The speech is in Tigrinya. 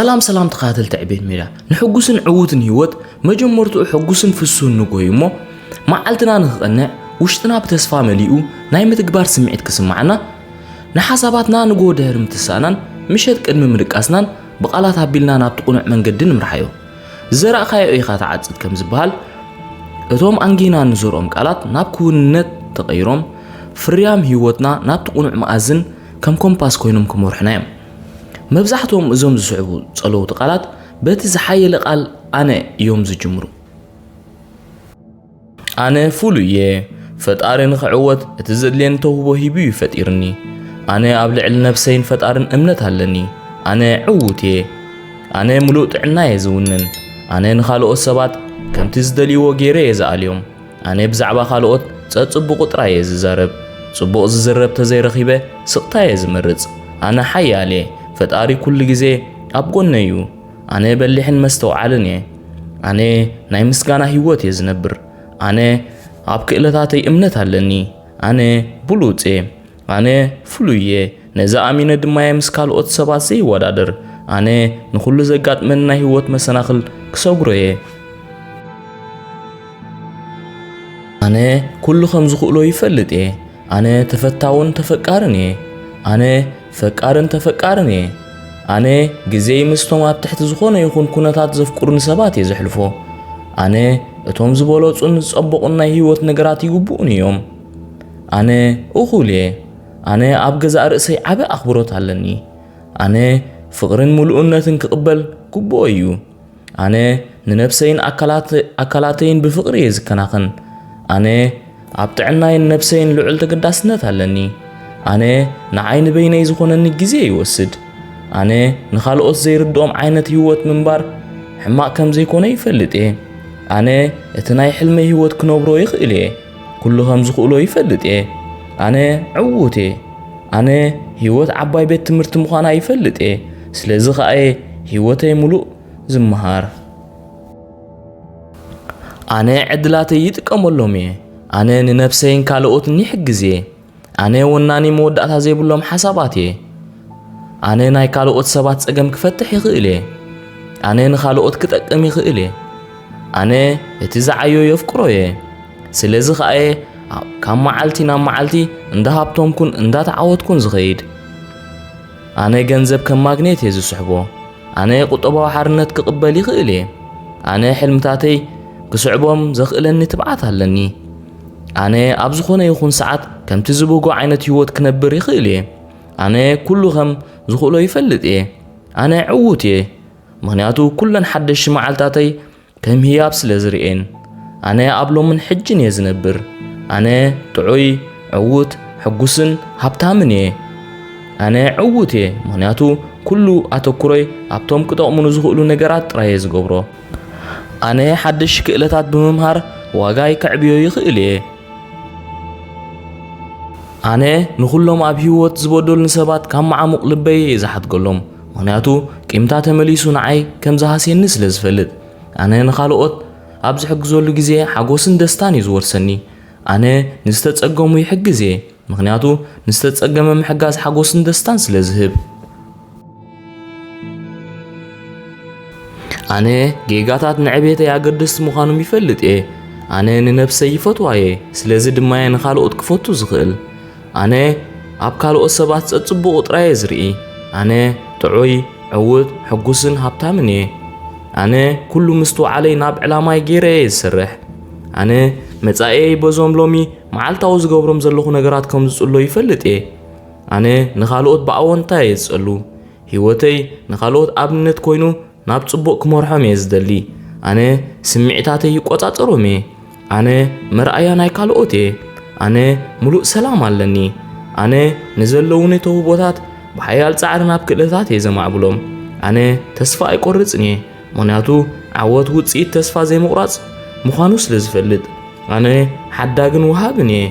ሰላም ሰላም ተኸታተልቲ ዕቤት ሜድያ፣ ንሕጉስን ዕዉትን ህይወት መጀመርትኡ ሕጉስን ፍሱን ንጎዩ እሞ፣ መዓልትና ንክቐንዕ፣ ውሽጥና ብተስፋ መሊኡ ናይ ምትግባር ስምዒት ክስማዓና፣ ንሓሳባትና ንጎ ድሕሪ ምትሳእናን ምሸት ቅድሚ ምድቃስናን ብቓላት ኣቢልና ናብቲ ቅኑዕ መንገዲ ንምርሓዮ። ዝዘራእካዮ ኢኻ ትዓጽድ ከም ዝበሃል፣ እቶም ኣንጊህና እንዘርኦም ቃላት ናብ ክውንነት ተቐይሮም፣ ፍርያም ህይወትና ናብቲ ቅኑዕ መኣዝን ከም ኮምፓስ ኮይኖም ክመርሑና እዮም። መብዛሕትኦም እዞም ዝስዕቡ ጸለውቲ ቃላት በቲ ዝሓየለ ቃል ኣነ እዮም ዝጅምሩ። ኣነ ፍሉይ እየ። ፈጣሪ ንኽዕወት እቲ ዘድልየኒ ተውህቦ ሂቡ እዩ ፈጢርኒ። ኣነ ኣብ ልዕሊ ነብሰይን ፈጣርን እምነት ኣለኒ። ኣነ ዕዉት እየ። ኣነ ምሉእ ጥዕና እየ ዝውንን። ኣነ ንኻልኦት ሰባት ከምቲ ዝደልይዎ ገይረ እየ ዝኣልዮም። ኣነ ብዛዕባ ካልኦት ጸጽቡቑ ጥራይ እየ ዝዛረብ። ጽቡቕ ዝዝረብ ተዘይረኺበ ስቕታ እየ ዝመርጽ። ኣነ ሓያል እየ። ፈጣሪ ኩሉ ግዜ ኣብ ጎነይ እዩ። ኣነ በሊሕን መስተውዓልን እየ። ኣነ ናይ ምስጋና ህይወት እየ ዝነብር። ኣነ ኣብ ክእለታተይ እምነት ኣለኒ። ኣነ ብሉጽ እየ። ኣነ ፍሉይ እየ። ነዚ ኣሚነ ድማ እየ ምስ ካልኦት ሰባት ዘይወዳደር። ኣነ ንኹሉ ዘጋጥመኒ ናይ ህይወት መሰናኽል ክሰግሮ እየ። ኣነ ኩሉ ከም ዝኽእሎ ይፈልጥ እየ። ኣነ ተፈታውን ተፈቃርን እየ። ኣነ ፈቃርን ተፈቃርን እየ። ኣነ ግዜይ ምስቶም ኣብ ትሕቲ ዝኾነ ይኹን ኩነታት ዘፍቅሩኒ ሰባት እየ ዘሕልፎ። ኣነ እቶም ዝበለጹን ዝጸበቑን ናይ ህይወት ነገራት ይግብኡኒ እዮም። ኣነ እኹል እየ። ኣነ ኣብ ገዛእ ርእሰይ ዓቢ ኣኽብሮት ኣለኒ። ኣነ ፍቕርን ምሉእነትን ክቕበል ግብኦ እዩ። ኣነ ንነብሰይን ኣካላት-፣ ኣካላተይን ብፍቕሪ እየ ዝከናኸን። ኣነ ኣብ ጥዕናይን ነብሰይን ልዑል ተገዳስነት ኣለኒ። ኣነ ንዓይ ንበይነይ ዝኾነኒ ግዜ ይወስድ። ኣነ ንኻልኦት ዘይርድኦም ዓይነት ህይወት ምንባር ሕማቕ ከም ዘይኮነ ይፈልጥ እየ። ኣነ እቲ ናይ ሕልመይ ህይወት ክነብሮ ይኽእል እየ። ኩሉ ከም ዝኽእሎ ይፈልጥ እየ። ኣነ ዕዉት እየ። ኣነ ህይወት ዓባይ ቤት ትምህርቲ ምዃና ይፈልጥ እየ። ስለዚ ኸኣ እየ ህይወተይ ምሉእ ዝመሃር። ኣነ ዕድላተይ ይጥቀመሎም እየ። ኣነ ንነብሰይን ካልኦትን ይሕግዝ እየ። ኣነ ወናኒ መወዳእታ ዘይብሎም ሓሳባት እየ። ኣነ ናይ ካልኦት ሰባት ጸገም ክፈትሕ ይኽእል እየ። ኣነ ንኻልኦት ክጠቅም ይኽእል እየ። ኣነ እቲ ዝዓዮ የፍቅሮ እየ። ስለዚ ኸኣ እየ ካብ መዓልቲ ናብ መዓልቲ እንዳሃብተምኩን እንዳተዓወትኩን ዝኸይድ። ኣነ ገንዘብ ከም ማግኔት እየ ዝስሕቦ። ኣነ ቁጠባዊ ሓርነት ክቕበል ይኽእል እየ። ኣነ ሕልምታተይ ክስዕቦም ዘኽእለኒ ትብዓት ኣለኒ። ኣነ ኣብ ዝኾነ ይኹን ሰዓት ከምቲ ዝብህጎ ዓይነት ህይወት ክነብር ይኽእል እየ። ኣነ ኩሉ ከም ዝኽእሎ ይፈልጥ እየ። ኣነ ዕዉት እየ። ምኽንያቱ ኩለን ሓደሽቲ መዓልታተይ ከም ህያብ ስለ ዝርእየን። ኣነ ኣብ ሎምን ሕጅን እየ ዝነብር። ኣነ ጥዑይ፣ ዕዉት፣ ሕጉስን ሃብታምን እየ። ኣነ ዕዉት እየ፣ ምኽንያቱ ኩሉ ኣተኩሮይ ኣብቶም ክጠቕሙኒ ዝኽእሉ ነገራት ጥራይ እየ ዝገብሮ። ኣነ ሓደሽ ክእለታት ብምምሃር ዋጋይ ከዕብዮ ይኽእል እየ። ኣነ ንኹሎም ኣብ ህይወት ዝበደሉኒ ሰባት ካብ መዓሙቕ ልበይ እየ ዝሓድገሎም፣ ምኽንያቱ ቂምታ ተመሊሱ ንዓይ ከም ዝሃስየኒ ስለ ዝፈልጥ። ኣነ ንኻልኦት ኣብ ዝሕግዘሉ ግዜ ሓጎስን ደስታን እዩ ዝወርሰኒ። ኣነ ንዝተጸገሙ ይሕግዝ እየ፣ ምኽንያቱ ንዝተጸገመ ምሕጋዝ ሓጎስን ደስታን ስለ ዝህብ። ኣነ ጌጋታት ንዕቤተይ ኣገደስቲ ምዃኖም ይፈልጥ እየ። ኣነ ንነብሰይ ይፈትዋ እየ፣ ስለዚ ድማ እየ ንኻልኦት ክፈቱ ዝኽእል። ኣነ ኣብ ካልኦት ሰባት ጸጽቡቑ ጥራይ እየ ዝርኢ። ኣነ ጥዑይ፣ ዕዉት፣ ሕጉስን ሃብታምን እየ። ኣነ ኩሉ ምስትውዓለይ ናብ ዕላማይ ገይረ እየ ዝሰርሕ። ኣነ መጻኢየይ በዞም ሎሚ መዓልታዊ ዝገብሮም ዘለኹ ነገራት ከም ዝጽሎ ይፈልጥ እየ። ኣነ ንኻልኦት ብኣወንታ እየ ዝጸሉ። ህይወተይ ንኻልኦት ኣብነት ኮይኑ ናብ ጽቡቕ ክመርሖም እየ ዝደሊ። ኣነ ስምዒታተይ ይቆጻጸሮም እየ። ኣነ መርኣያ ናይ ካልኦት እየ። ኣነ ምሉእ ሰላም ኣለኒ። ኣነ ንዘለዉኒ ተውህቦታት ብሓያል ጻዕሪ ናብ ክእለታት እየ ዘማዕብሎም። ኣነ ተስፋ ኣይቆርጽን እየ፣ ምኽንያቱ ዓወት ውጽኢት ተስፋ ዘይምቑራጽ ምዃኑ ስለ ዝፈልጥ። ኣነ ሓዳግን ወሃብን እየ።